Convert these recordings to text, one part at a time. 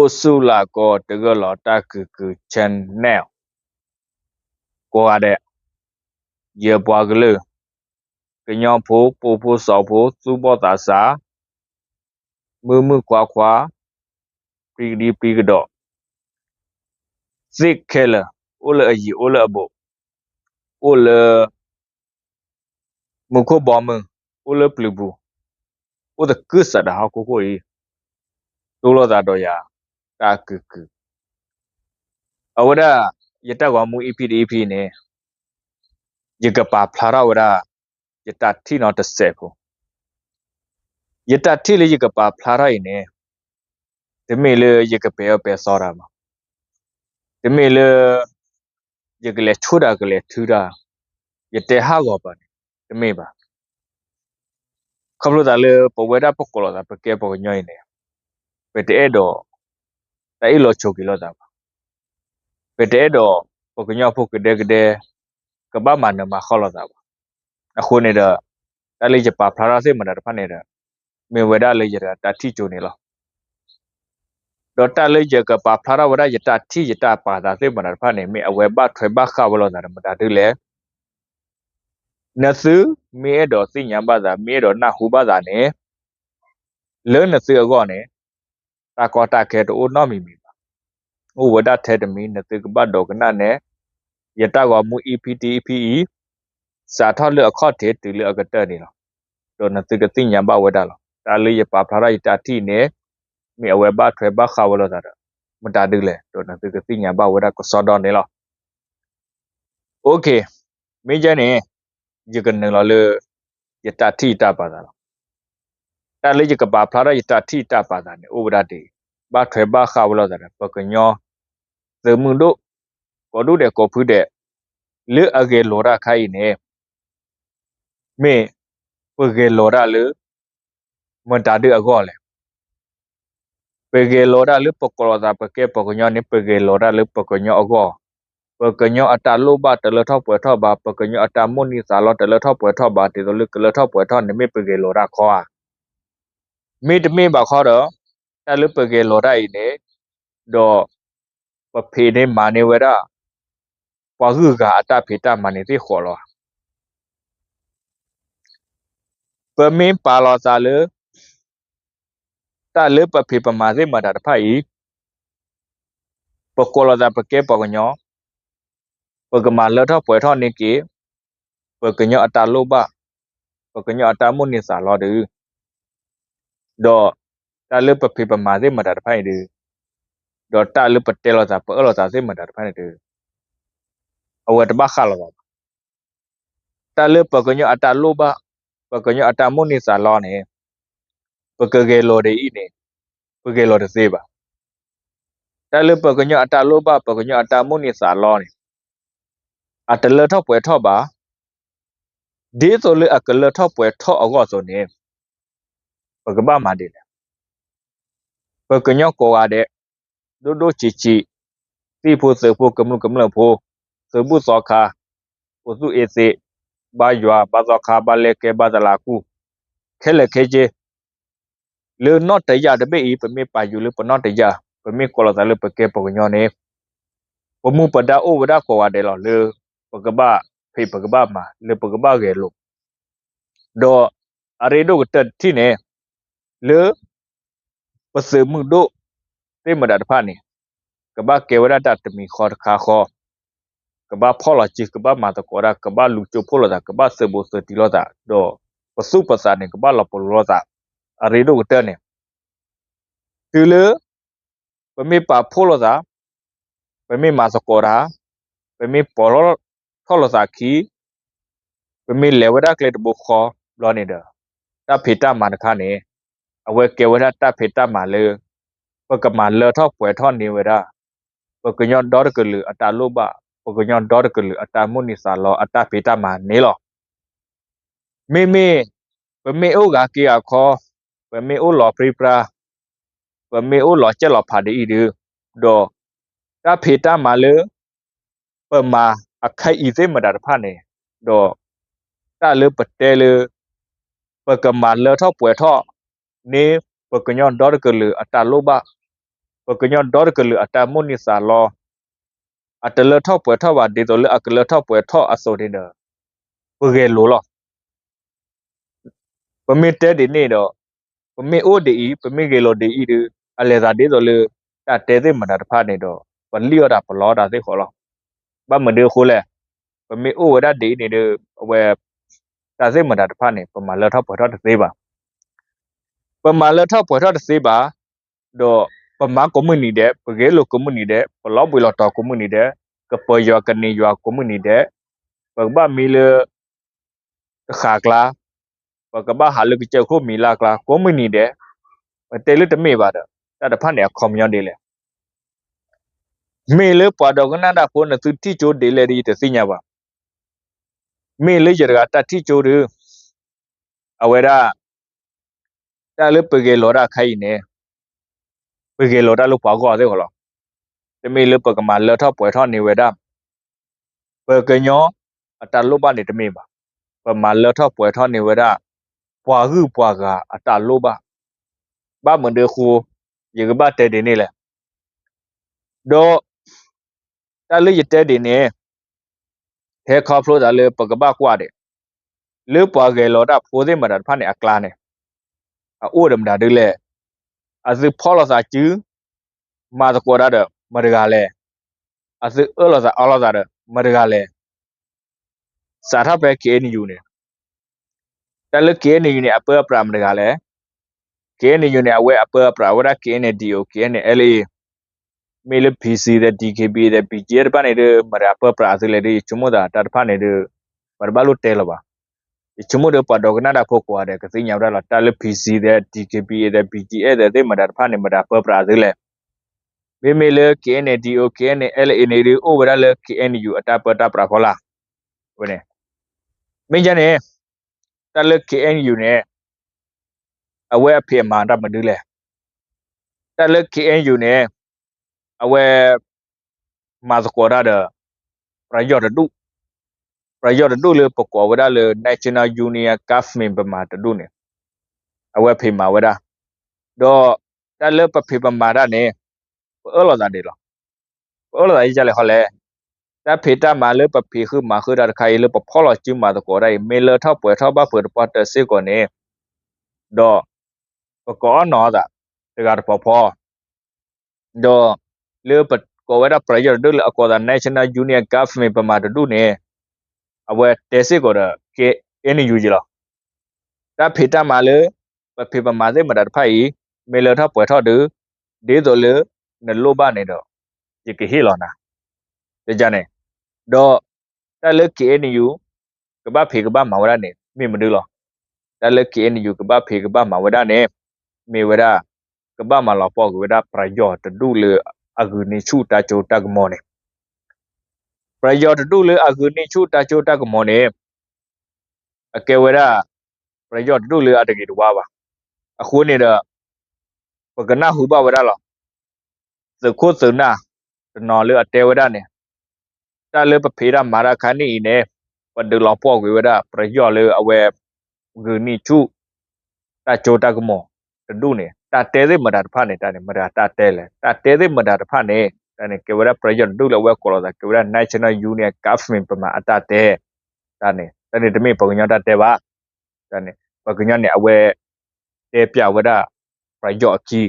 အိၣ်ဆူၣ်လၢကိးတဂၢၢ်လီၤ တၢ်ကုၢ်ကုၢ် channel ကိးဂၤဒဲး, ယပှၤကလုာ် ကညီဖိ ပိာ်ဖိစီၤဖိ သူၣ်ဘီၣ်သးစၢ် မုၣ်မုၣ်ခွါခွါ ပျံၤကဒံပျံၤကဒီး သ့ၣ်ခဲလၢာ်, အိၣ်လၢအယံၤအိၣ်လၢအဘူး, အိၣ်လၢ မူခိၣ်ဘီမုၢ်, အိၣ်လၢပျုၤပူၤ, အိၣ်သကုၤဆးဒးဟီၣ်ခိၣ်ခိၣ်အံၤ, တိၢ်လိာ်သးဒီးယၤ တၢ်ကုၢ်ကုၢ်. အဝဲဒၣ် ယတၢ်ဂီၤမူ EP တ EP န့ၣ် ယကပာ်ဖျါထီၣ်ဝဲဒၣ် ယတၢ်ထံၣ်နီတစဲးဖိ, ယတၢ်ထံၣ်လၢယကပာ်ဖျါထီၣ်အံၤန့ၣ် တမ့ၢ်လၢယကပဲာ်အၢပဲာ်သီတၢ်ဘၣ်, တမ့ၢ်လၢ ယကလဲၤဆိၣ်တၢ်ကလဲၤထုတၢ်, ယတဲဟးဂီၤပၤန့ၣ် တမ့ၢ်ဘၣ်. ခီဖျိသးလၢပဝဲဒၣ်ပကိးလိာ်သးပကဲပှၤကညီအံၤန့ၣ် ပတအဲၣ်ဒိး တၢ်အ့ၣ်လိာ်ဆိးက့လိာ်သးဘၣ်, ပတအဲၣ်ဒိး ပကညီဖိကဒဲကဒဲ ကဘၣ်မၤနၢၤမၤဃၣ်လိာ်သးဘၣ်. အဃိန့ၣ်ဒီး တၢ်လၢယပာ်ဖျါထီၣ်သ့ၣ်မတၤတဖၣ်န့ၣ်ဒီး မ့ၢ်ဝဲဒၣ်လၢယတၢ်ထံၣ်ကၠိန့ၣ်လီၤ. ဒီးတၢ်လၢယကပာ်ဖျါထီၣ်ဝဲဒၣ်ယတၢ်ထံၣ်ယတၢ်ပာ်သးသ့ၣ်မတၤတဖၣ်န့ၣ် မ့ၢ်အဝဲဘၣ်ထွဲဘၣ်ဃးဝဲလိာ်သးဒီးမတၤဒ်လဲၣ်. နသုမ့ၢ်အဲၣ်ဒိးသ့ၣ်ညါဘၣ်သး မ့ၢ်အဲၣ်ဒိးနၢ်ဟူဘၣ်သးန့ၣ် လၢနသုအဂီၢ်န့ၣ် တၢ်ကီတၢ်ခဲတအိၣ်နီတမံၤမံၤဘၣ်. အိၣ်ဝဲဒၣ်ထဲတမံၤ နသုကဘၣ်ဒိကနၣ်နဲၣ် ယတၢ်ဂီၤမူ EP တ EP အံၤ စးထီၣ်လၢအခီၣ်ထံးတုၤလၢအကတၢၢ်န့ၣ်လီၤ. ဒီးနသုကသ့ၣ်ညါဘၣ်ဝဲဒၣ်လီၤ. တၢ်လၢယပာ်ဖျါထီၣ်ယတၢ်ထံၣ်န့ၣ် မ့ၢ်အဝဲဘၣ်ထွဲဘၣ်ဃးဝဲလိာ်သးဒီး မတၤဒ်လဲၣ် ဒီးနသုကသ့ၣ်ညါဘၣ်ဝဲဒၣ်ကစီဒီန့ၣ်လီၤ. OK, မ့ၢ်ယဲန့ၣ် ယကနုာ်လီၤလၢ ယတၢ်ထံၣ်ယတၢ်ပာ်သးလီၤ. တၢ်လၢယကပာ်ဖျါထီၣ်ယတၢ်ထံၣ်ယတၢ်ပာ်သးန့ၣ် အိၣ်ဝဲဒၣ်ဒ်အံၤ, ဘၣ်ထွဲဘၣ်ဃးဝဲလိာ်သးဒီး ပကညီသုးမုၢ်ဒိၣ် ကိးဒူၣ်ဒဲးကိးဖုဒဲး လၢအဂဲၤလိာ်တၢ်ခါအံၤန့ၣ် မ့ၢ်ပဂဲၤလိာ်တၢ်လၢ မတၤဒ်အဂီၢ်လဲၣ်. ပဂဲၤလိာ်တၢ်လၢပကိးလိာ်သးပကဲပှၤကညီန့ၣ် ပဂဲၤလိာ်တၢ်လၢပကညီအဂီၢ်, ပကညီအတၢ်လိၣ်ဘၣ်တလၢထီၣ်ပှဲၤထီၣ်ဘၣ်, ပကညီအတၢ်မိၣ်န့ၢ်သးလီတလၢထီၣ်ပှဲၤထီၣ်ဘၣ်, ဒ်သိးလၢကလၢထီၣ်ပှဲၤထီၣ်န့ၣ် မ့ၢ်ပဂဲၤလိာ်တၢ်ခီဧါ. မ့တမ့ၢ်ဘၣ်ခီဒီး တၢ်လၢပဂဲၤလိာ်တၢ်အံၤန့ၣ် ဒီး ပဖံးန့ၢ်မၤန့ၢ်ဝဲဒၣ် ပှၤဂုၤဂၤအတၢ်ဖံးတၢ်မၤန့ၣ်သ့ၣ်ဃီလီၤ. ပမ့ၢ်ပာ်လီၤသးလၢ တၢ်လၢပဖံးပမၤသ့ၣ်မတၤတဖၣ်အံၤ ပကိးလိာ်သးပကဲပှၤကညီ, ပကမၤလၢထီၣ်ပှဲၤထီၣ်န့ၢ်က့ၤ ပကညီအတၢ်လိၣ်ဘၣ်, ပကညီအတၢ်မိၣ်န့ၢ်သးလီဒီး ဒီးတၢ်လၢပဖံးပမၤသ့ၣ်မတၤတဖၣ်အံၤဒီး ဒီးတၢ်လၢပတဲလိာ်သးပအၢၣ်လိာ်သးသ့ၣ်မတၤတဖၣ်န့ၣ်ဒီး အဝဲတဘၣ်ဃးလိာ်သးဘၣ်. တၢ်လၢပကညီအတၢ်လိၣ်ဘၣ်, ပကညီအတၢ်မိၣ်န့ၢ်သးလီန့ၣ် ပကဂဲၤလိာ်ဒ်အံၤန့ၣ် ပဂဲၤလိာ်တသ့ဘၣ်. တၢ်လၢပကညီအတၢ်လိၣ်ဘၣ် ပကညီအတၢ်မိၣ်န့ၢ်သးလီန့ၣ် အတလၢထီၣ်ပှဲၤထီၣ်ဘၣ်. ဒ်သိးလၢအကလၢထီၣ်ပှဲၤထီၣ်အဂီၢ်အသိးန့ၣ် ပကဘၣ်မၤဒ်လဲၣ်. ပကညီကိးဂၤဒဲး ဒိၣ်ဒိၣ်ဆံးဆံး, သံၣ်ဖိသုးဖိကမျၢၢ်ကမျၢၢ်ဖိ, သုးဘူးသီခါ, အိၣ်သူၣ်အ့သ့, ဘါယွၤ, ဘါသီခါ, ဘါလဲကဲ, ဘါသလးကူၣ်, ခဲလၢာ်ခဲဆ့ လၢနီၣ်တယၢ်တဘ့ၣ်အံၤ ပမ့ၢ်ပာ်ယူၤလၢပနီၣ်တယၢ်, ပမ့ၢ်ကိးလိာ်သးလၢပကဲပှၤကညီန့ၣ် ပမူပဒါအိၣ်ဝဲဒၣ်ကိးဂၤဒဲးလီၤ လၢပကဘၣ်ဖံးပကဘၣ်မၤ လၢပကဘၣ်ဂဲၤလိာ် ဒီးအရ့ဒိၣ်ကတၢၢ်တထံၣ်န့ၣ် လၢ ပသုးမုၢ်ဒိၣ်သ့ၣ်မတၤတဖၣ်န့ၣ် ကဘၣ်ကဲဝဲဒၣ်တၢ်တမံၤဃီတခါဃီ, ကဘၣ်ဖီၣ်လီၤစု ကဘၣ်မၤသကိးတၢ် ကဘၣ်လူၤကၠိဖိလိာ်သး ကဘၣ်သုးဘူးသုးတံၢ်လိာ်သး ဒီးပသူၣ်ပသးန့ၣ် ကဘၣ်လီၤပလိာ်လိာ်သး အရ့ဒိၣ်ကတၢၢ်န့ၣ် တုၤလၢ ပမ့ၢ်ပာ်ဖှိၣ်လိာ်သး, ပမ့ၢ်မၤသကိးတၢ်, ပမ့ၢ်ပိာ်ထီၣ်လိာ်သးခံ, ပမ့ၢ်လဲၤဝဲဒၣ်ကျဲတဘိဃီဘျီန့ၣ်ဒီး တၢ်ဖံးတၢ်မၤတခါန့ၣ် အဝဲကဲဝဲဒၣ်တၢ်ဖံးတၢ်မၤလၢ ပကမၤလၢထီၣ်ပှဲၤထီၣ်န့ၢ်ဝဲဒၣ် ပကညီဒီတကလုာ်အတၢ်လိၣ်ဘၣ်, ပကညီဒီတကလုာ်အတၢ်မိၣ်န့ၢ်သးလီအတၢ်ဖံးတၢ်မၤန့ၣ်လီၤ. မ့မ့ၢ် ပမ့ၢ်အိၣ်ဂၤက့ၤဂၤခီ, ပမ့ၢ်အိၣ်လီၤပြံပြါ, ပမ့ၢ်အိၣ်လီၤစဲၣ်လီၤဖးဒ်အံၤဒီး, ဒီး တၢ်ဖံးတၢ်မၤလၢ ပမၤအခါအံၤသ့ၣ်မတၤတဖၣ်န့ၣ်, ဒီး တၢ်လၢပတဲလၢ ပကမၤလၢထီၣ်ပှဲၤထီၣ်န့ၢ် ပကညီဒီတကလုာ်အတၢ်လိၣ်ဘၣ်, ပကညီဒီတကလုာ်အတၢ်မိၣ်န့ၢ်သးလီ အတလၢထီၣ်ပှဲၤထီၣ်ဘၣ် ဒ်သိးလၢအကလၢထီၣ်ပှဲၤထီၣ်အသိးန့ၣ်ဒီး ပဂဲၤလိာ်လီၤ. ပမ့ၢ်တဲဒ်န့ၣ်ဒီး ပမ့ၢ်အိၣ်ဒ်အံၤ ပမ့ၢ်ဂဲၤလိာ်ဒ်အံၤဒီး အလဲၤသးဒ်သိးလၢ တၢ်တဲသ့ၣ်မတၤတဖၣ်န့ၣ်ဒီး ပလံၣ်အီၣ်တၢ်ပလီတၢ်သ့ၣ်ဃီလီၤ. ဘၣ်မနုၤအဃိလဲၣ်, ပမ့ၢ်အိၣ်ဝဲဒၣ်ဒ်အံၤန့ၣ်ဒီး အဝဲ တၢ်သ့ၣ်မတၤတဖၣ်န့ၣ် ပမၤလၢထီၣ်ပှဲၤထီၣ်တသ့ဘၣ်. ပမၤလၢထီၣ်ပှဲၤထီၣ်တသ့ဘၣ်, ဒီးပမၤကိးမုၢ်နံၤဒဲး, ပဂဲၤလိာ်ကိးမုၢ်နံၤဒဲး, ပလီၤဘှံးလီၤတီၤကိးမုၢ်နံၤဒဲး, ကပၢၤယွၤကန့ၢ်ယွၤကိးမုၢ်နံၤဒဲး, ပကဘၣ်မံလၢ တဃာ်ကျါ, ပကဘၣ်ဟးလၢကစၢၢ်ခိၣ်မံၤလၢ်ကျါ ကိးမုၢ်နံၤဒဲး, ပတဲလၢတမ့ၢ်ဘၣ်ဒီး တၢ်တဖၣ်န့ၣ်အခီပညီဒ်လဲၣ်. မ့ၢ်လၢပှၤဒိကနၣ်တၢ်ဖိ နသုထံၣ်ကၠိဒ်လဲၣ်ဒီးယတသ့ၣ်ညါဘၣ်. မ့ၢ်လၢယတဂၤတၢ်ထံၣ်ကၠိဒီး အဝဲဒၣ် တၢ်လၢပဂဲၤလိာ်တၢ်ခါအံၤန့ၣ် ပဂဲၤလိာ်တၢ်လၢပှၤဂီၢ်သ့ၣ်ဃီလီၤ. တမ့ၢ်လၢပကမၤလၢထီၣ်ပှဲၤထီၣ်န့ၢ်ဝဲဒၣ် ပှၤကညီအတၢ်လိၣ်ဘၣ်န့ၣ်တမ့ၢ်ဘၣ်. ပမၤလၢထီၣ်ပှဲၤထီၣ်န့ၢ်ဝဲဒၣ် ပှၤဂုၤပှၤဂၤအတၢ်လိၣ်ဘၣ်. ဘၣ်မနုၤအဃိ ယကဘၣ်တဲဒ်န့ၣ်လဲၣ်. ဒီး တၢ်လၢယတဲဒ်န့ၣ် ဟဲခီဖျိသးလၢပကဘၣ်ကွၢ်ဒံး လၢပှၤဂဲၤလိာ်တၢ်ဖိသ့ၣ်မတၤတဖၣ်န့ၣ်အကျါန့ၣ် အအိၣ်ဒီးမတၤဒ်လဲၣ်. အသုဖီၣ်လိာ်သးစု မၤသကိးတၢ်ဒီးမတဂၤလဲၣ်. အသုအၢၣ်လိာ်သးအီလိာ်သးဒီးမတဂၤလဲၣ်. စးထီၣ်ဖဲ KNU န့ၣ် တၢ်လၢ KNU န့ၣ် အပၢအပြးမတဂၤလဲၣ်. KNU န့ၣ် အဝဲအပၢအပြးဝဲဒၣ် KNDO KNLA မ့ၢ်လၢ PC ဒီး DKBA ဒီး BGF တဖၣ်န့ၣ်ဒီး မတၤပၢပြးအသုလဲၣ်ဒီး ယဆိကမိၣ်သးတၢ်တဖၣ်န့ၣ်ဒီး ပတဘၣ်လိၣ်တဲလၢၤဘၣ်. ယဆိကမိၣ်ဒီးပှၤဒိကနၣ်တၢ်ဖိကိးဂၤဒဲး ကသ့ၣ်ညါဝဲဒၣ်လီၤ. တၢ်လၢ PC ဒီး DKBA ဒီး BGF ဒီးသ့ၣ်မတၤတဖၣ်န့ၣ် မတၤပၢပြးအသုလဲၣ်. မ့မ့ၢ်လၢ KNDO KNLA န့ၣ်ဒီး အိၣ်ဝဲဒၣ်လၢ KNU အတၢ်ပၢတၢ်ပြးဖီလာ်. ဝဲန့ၣ် မ့ၢ်ဒ်န့ၣ် တၢ်လၢ KNU န့ၣ် အဝဲအဖံးအမၤတၢ်မနုၤလဲၣ်. တၢ်လၢ KNU န့ၣ် အဝဲ မၤသကိးတၢ်ဒီး ပယီၤတဒူၣ်, ပယီၤတဒူၣ်လၢပကိးဝဲဒၣ်လၢ National Union Government ပမၤတဒူၣ်န့ၣ် အဝဲဖံးမၤဝဲဒၣ်. ဒီးတၢ်လၢပဖံးပမၤတၢ်န့ၣ် ပအၢၣ်လီၤသးဒ်လဲၣ်. ပအၢၣ်လီၤသးဒ်လဲၣ်ဃီလဲၣ်. တၢ်ဖံးတၢ်မၤလၢပဖံးဃုာ်မၤဃုာ်တၢ်တခါအံၤ လၢပဖီၣ်လီၤစုမၤသကိးတၢ်အံၤ မ့ၢ်လၢထီၣ်ပှဲၤထီၣ်ဘၣ်ဖုးတပှၢ်တၢၢ်စ့ၢ်ကီးန့ၣ် ဒီး ပကအီၣ်နီၤသး တဂၤတဖီဖီ ဒီး လၢပကိးဝဲဒၣ်ပယီၤတဒူၣ်လၢအကိးသး National Union Government ပမၤတဒူၣ်န့ၣ် အဝဲတဲစ့ၢ်ကီးဒီး KNU ယံၤလီၤ. တၢ်ဖံးတၢ်မၤလၢ ပဖံးပမၤသ့ၣ်မတၤတဖၣ်အံၤ မ့ၢ်လၢထီၣ်ပှဲၤထီၣ်ဒီး ဒ်သိးလၢ နလိၣ်ဘၣ်န့ၣ်ဒီး ယကဟ့ၣ်လီၤနၤ တန့ၣ်. ဒီး တၢ်လၢ KNU ကဘၣ်ဖံးကဘၣ်မၤဝဲဒၣ်န့ၣ် မ့ၢ်မနုၤလီၤ. တၢ်လၢ KNU ကဘၣ်ဖံးကဘၣ်မၤဝဲဒၣ်န့ၣ် မ့ၢ်ဝဲဒၣ် ကဘၣ်မၤလီၤပှီၢ်ကွံာ်ဝဲဒၣ်ပယီၤတဒူၣ်လၢအဂုာ်န့ၢ်ဆူၣ်တၢ်စိတၢ်ကမီၤန့ၣ် ပယီၤတဒူၣ်လၢအဂုာ်န့ၢ်ဆူၣ်တၢ်စိတၢ်ကမီၤန့ၣ် အကဲဝဲဒၣ် ပယီၤတဒူၣ်လၢအတဂ့ၤတဝါဘၣ်. အဃိန့ၣ်ဒီး ပကနၢ်ဟူဘၣ်ဝဲဒၣ်လီၤ. သုးခိၣ်သုးနၢ်တနီၤလၢအတဲဝဲဒၣ်န့ၣ် တၢ်လၢပဖံးတၢ်မၤတၢ်ခါန့ၣ်အံၤန့ၣ် ပဒုးလီၤပှီၢ်ကွံာ်ဝဲဒၣ် ပယီၤလၢအဝဲ ဂုာ်န့ၢ်ဆူၣ် တၢ်စိတၢ်ကမီၤတဒူၣ်န့ၣ် တၢ်တဲသ့ၣ်မတၤတဖၣ်န့ၣ် တၢ်န့ၣ် မတၤတၢ်တဲလဲၣ်. တၢ်တဲသ့ၣ်မတၤတဖၣ်န့ၣ် တၢ်န့ၣ် ကဲဝဲဒၣ်ပယီၤတဒူၣ်လၢအဝဲကိးလီၤသး ကဲဝဲဒၣ် National Union Government ပမၤအတၢ်တဲ တၢ်န့ၣ် တၢ်န့ၣ်တမ့ၢ်ပှၤကညီတၢ်တဲဘၣ်. တၢ်န့ၣ် ပှၤကညီန့ၣ် အဝဲ တဲပျးဝဲဒၣ် ပယီၤအခံ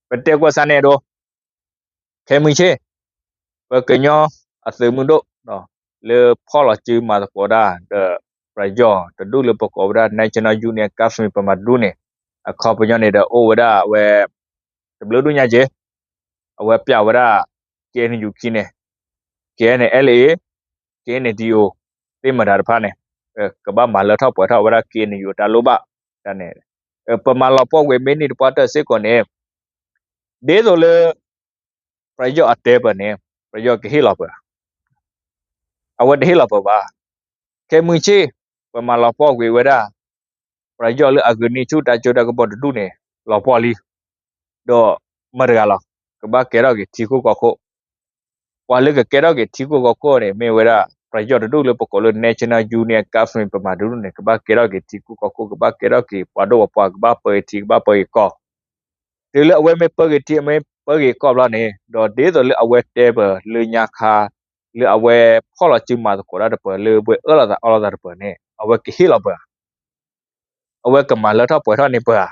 ပတဲကွၢ်စၢ်န့ၣ်ဒီး ခဲမုၢ်ဆ့ၣ် ပှၤကညီအသုးမုၢ်ဒိၣ် လၢဖီၣ်လီၤစုမၤသကိးတၢ်ဒီး ပယီၤတဒူၣ်လၢပကိးဝဲဒၣ် National Union Government ပမၤတဒူၣ်န့ၣ် အခီပညီန့ၣ်ဒီးအိၣ်ဝဲဒၣ်အဝဲ တဘျုးဒူၣ်ညါက့ အဝဲပျးဝဲဒၣ် KNU ခံန့ၣ် KNLA KNDO သ့ၣ်မတၤတဖၣ်န့ၣ် ကဘၣ်မၤလၢထီၣ်ပှဲၤထီၣ်ဝဲဒၣ် KNU အတၢ်လိၣ်ဘၣ် တၢ်န့ၣ် ပမၤလီၤပှီၢ်ကွံာ်မ့ၢ်န့ၢ်တပှၢ်တၢၢ်စ့ၢ်ကီးန့ၣ် ဒ်သိးလၢ ပယီၤအတဲပၢၢ်န့ၣ် ပယီၤကဟ့ၣ်လီၤပၢၢ် အဝဲတဟ့ၣ်လီၤပၢၢ်ဘၣ်. ခဲမုၢ်ဆ့ၣ် ပမၤလီၤပှီၢ်ကွံာ်ဝဲဒၣ် ပယီၤလၢအဂုာ်န့ၢ်ဆူၣ်တၢ်စိတၢ်ကမီၤတဒူၣ်န့ၣ် လီၤပှီၢ်လံ ဒီးမတၤတဂၤလီၤ ကဘၣ်ကဲထီၣ်က့ၤထံခိၣ်ကီၢ်ခိၣ် ပှၤလၢကကဲထီၣ်က့ၤထံခိၣ်ကီၢ်ခိၣ်န့ၣ် မ့ၢ်ဝဲဒၣ် ပယီၤတဒူၣ်လၢပကိးလၢ National Union Government ပမၤတဒူၣ်န့ၣ် ကဘၣ်ကဲထီၣ်က့ၤထံခိၣ်ကီၢ်ခိၣ် ကဘၣ်ကဲထီၣ်က့ၤပှၤဒိၣ်ပှၤပှၢ် ကဘၣ်ပၢက့ၤထံ ကဘၣ်ပၢက့ၤကီၢ် တုၤလၢအဝဲမ့ၢ်ပၢက့ၤထံ အမ့ၢ် ပၢဂ့ၤကီၢ်ဘျီန့ၣ် ဒီးဒ်သိးလၢအဝဲတဲပၢၢ်လၢညါခါ လၢအဝဲဖီၣ်လီၤစုမၤသကိးတၢ်တပၢၢ် လၢပှဲၤအၢၣ်လီၤသးအီလီၤသးတပၢၢ်န့ၣ် အဝဲကဟ့ၣ်လီၤပၢၢ်ဧါ. အဝဲကမၤလၢထီၣ်ပှဲၤထီၣ်န့ၢ်ပၢၢ်ဧါ.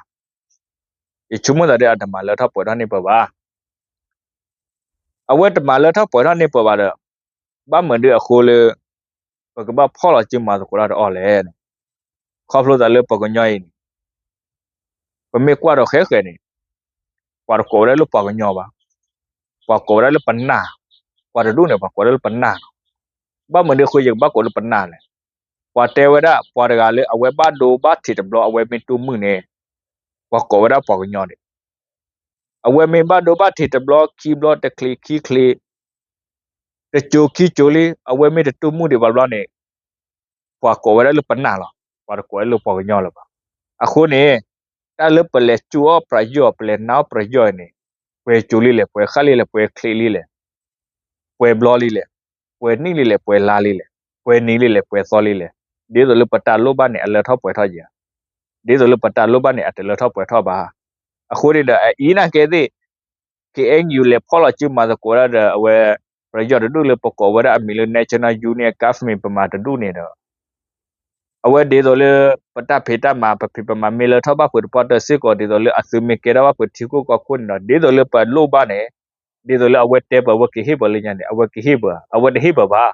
ယဆိကမိၣ်သးဒီးအတမၤလၢထီၣ်ပှဲၤထီၣ်န့ၢ်ပၢၢ်ဘၣ်. အဝဲတမၤလၢထီၣ်ပှဲၤထီၣ်န့ၢ်ပၢၢ်ဘၣ်ဒီး ဘၣ်မနုၤအဃိလၢ ပကဘၣ်ဖီၣ်လီၤစုမၤသကိးတၢ်ဒီးအီၤလဲၣ်န့ၣ်, ခီဖျိသးလၢပှၤကညီအံၤန့ၣ် ပမ့ၢ်ကွၢ်ဒီးဃဲဃဲန့ၣ် ပှၤတကိးဝဲဒၣ်လၢပှၤကညီဘၣ်, ပှၤကိးဝဲဒၣ်လၢပနၢ်, ပှၤတဒူၣ်န့ၣ် ပှၤကိးဝဲဒၣ်လၢပနၢ်လီၤ. ဘၣ်မနုၤအဃိယကဘၣ်ကိးလၢပနၢ်လဲၣ်. ပှၤတဲဝဲဒၣ် ပှၤတဂၤလၢအဝဲဘၣ်ဒိဘၣ်ထံးတဘျီ အဝဲမ့ၢ်တူၢ်မုၢ်န့ၣ် ပှၤကိးဝဲဒၣ်ပှၤကညီန့ၣ်, အဝဲမ့ၢ်ဘၣ်ဒိဘၣ်ထံးတဘျီ ခံဘျီ တချံးခံချံး တစိၤခံစိၤလံ အဝဲမ့ၢ်တတူၢ်မုၢ်ဒံးဘၣ်ဘျီန့ၣ် ပှၤကိးဝဲဒၣ်လၢပနၢ်လီၤ. ပှၤတကိးဝဲလၢပှၤကညီလၢၤဘၣ်. အဃိန့ၣ် တၢ်လၢပလဲၤစူအီၣ်ပြယီၢ် ပလဲၤနါအီၣ်ပြယီၢ်န့ၣ် ပှဲၤစိၤလံလဲၣ်, ပှဲၤဃၣ်လံလဲၣ်, ပှဲၤချံးလံလဲၣ်, ပှဲၤဘျီလံလဲၣ်, ပှဲၤနံၣ်လံလဲၣ်, ပှဲၤလါလံလဲၣ်, ပှဲၤနံၤလံလဲၣ်, ပှဲၤသီလံလဲၣ်. ဒ်သိးလၢပတၢ်လိၣ်ဘၣ်န့ၣ် အလၢထီၣ်ပှဲၤထီၣ်ဧါ. ဒ်သိးလၢပတၢ်လိၣ်ဘၣ်န့ၣ် အတလၢထီၣ်ပှဲၤထီၣ်ဘၣ်. အဃိန့ၣ်ဒီး အအံၤနာ်ကဲသ့ၣ် KNU လဲၤဖီၣ်လီၤစုမၤသကိးတၢ်ဒီးအဝဲ ပြယီၢ်တဒူၣ်လၢပကိးဝဲဒၣ်အမံၤလၢ National Union Government ပမၤတဒူၣ်န့ၣ်ဒီး အဝဲဒ်သိးလၢ ပတၢ်ဖံးတၢ်မၤ ပဖံးပမၤမ့ၢ်လၢထီၣ်ဘၣ်ပှဲၤတပီၢ်တၢၢ်စ့ၢ်ကီး ဒ်သိးလၢအသုမ့ၢ်ကဲထီၣ်ဘၣ်ပှဲၤထံခိၣ်ကီၢ်ခိၣ်န့ၣ်ဒီး ဒ်သိးလၢပလိၣ်ဘၣ်န့ၣ် ဒ်သိးလၢအဝဲတဲပၢၢ် အဝဲကဟ့ၣ်ပၢၢ်လၢညါန့ၣ် အဝဲကဟ့ၣ်ပၢၢ်ဧါ, အဝဲတဟ့ၣ်ပၢၢ်ဘၣ်.